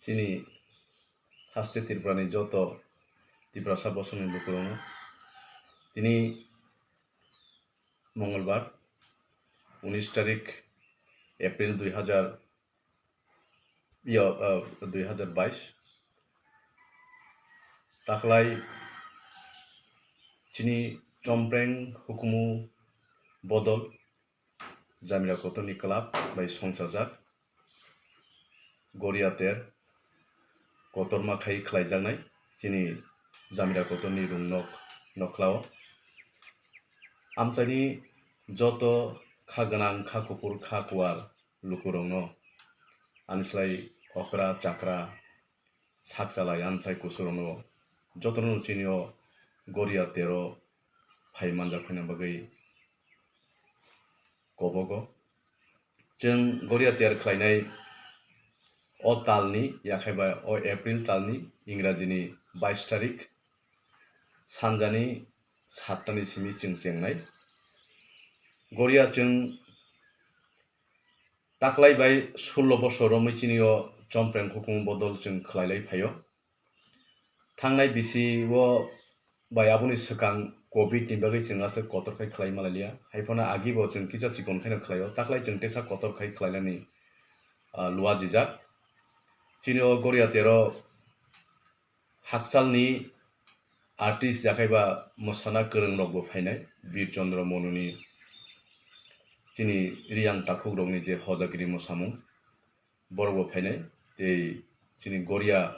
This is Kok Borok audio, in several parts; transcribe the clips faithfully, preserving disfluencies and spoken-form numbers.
Chini haste Tripurani joto Tiprasa bosongni lukurokno tini Mongolbar, unis tarik April dui hajar, yo, ah, dui hajar bais. Taklai chini chompreng hukumu bodol Jamira Kotorni club bai songchajak Goria ter kotorma khai khlaijaknai chini Jamira Kotorni rung nok nokhlao. Amchaini joto kha gwnang, kha kuphur, kha kuar lukurokno, ani slai okra chakra sak chalai, ani slai kusurokno, jotono chini o Goria tero phai manjak phaina bagwi kobogo. Chwng Goria tiyar khlainai o talni, yakhaiba o April talni, Ingrajini bais tarik, sanjani sattani simi chwng chengnai. Goria chwng taklai bai sullo bosor romwi chini o chompreng hukumu bodol chwng khlailai phaio. Thangnai bisi o bai aboni swkang covid ni bagwi chwng aswk kotor khai khlai malailia. Haiphano agi bo chwng kisa chikon khaino khlaio. Taklai chwng tesa kotor khai khlainani, ah, luajijak. Chini o Goria tero hakchalni artist yakhaiba mwsana kwrwng rokbo phainai. Bir Chandra Monuni chini riyang takhuk rokni je hojagiri mwsamung, borokbo phainai, tei chini Goria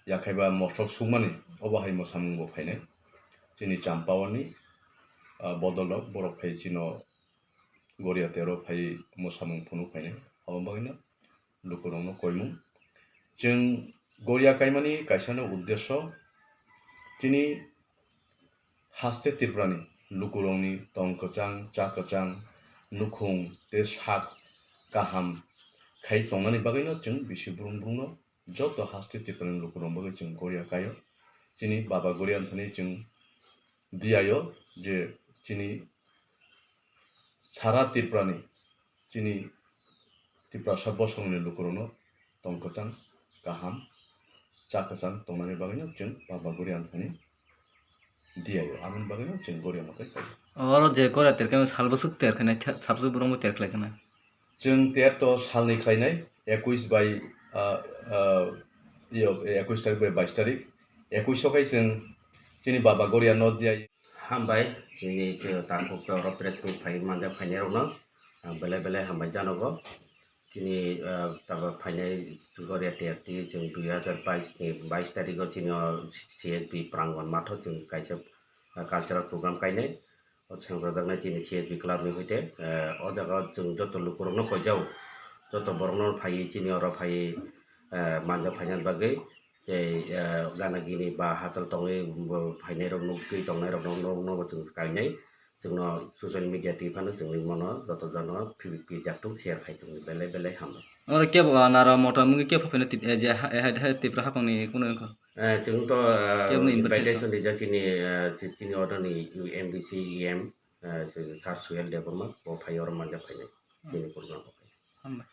yakhaiba mothok sukmani, obo hai mwsamungbo phainai. Chini Champaoni, ah, bodolrok, borok phai chino Goria tero phai mwsamung phunuk phainai. Abo bagwino lukurokno koimung. Chwng Goria kaimani kaisano uddesyo, chini haste Tripurani lukurokni tong kwchang, cha kwchang, nukhung tei sak kaham khai tongnani bagwino chwng bisi brung brungno joto haste Tripurani lukurokni bagwi chwng Goria kaio. Chini Baba Goria thani chwng diyaio je chini sara Tripurani chini Tiprasa bosongni lukurokno tong kwchang, kaham, cha kwchang tongnani bagwino chwng Baba Goria thani diyaio, aboni bagwino chwng Goria mwtai kaio. Oro je Goria terkhe sal bwswk terkhe nai, sal bwswk borok bo terkhlai khe nai. Chwng ter to salni khlainai, ekuis bai, ah, ah, iyo, ekuis tarik bai bais tarik. Ekuis o khai chwng chini Baba Goria no diyaio. Hambai, chini, chini takhuk oro press meet phai manjak phainai rokno, ah, belai belai hambai janogo. Chini, ah, tabo phainai Goria terti chwng dui hajar bais ni bais tarikh o chini o C S B prangon matho chwng kaisa, ah, cultural program kainai. O chwngsajaknai chini C S B club ni hoite, ah, o jaga o chwng joto lukurokno koijao, joto borokno phaiwi chini oro phaiwi, ah, manjak phainani bagwi. Tei, eh, gana gini ba hachal tongwi bo phainairok nukgwi tongnairokno, norokno bo chwng kainai. Chwngno social media twi phano chwngwi mano joto jono phi-, phi jak tung, share khai tung, belai belai hambai. Oro kebo nara mota mungwi kebo pheno tip-, eh, je ha, eh, hai, hai Tipra haphangni kuno wngkha? Eh, chwng to, eh, kebo no invitation invitation rijak chini, eh, chi-, chini oroni M D C E M, eh, Sir Suhel Debbarma, bo phai oro manjak phainai chini program o. Hambai.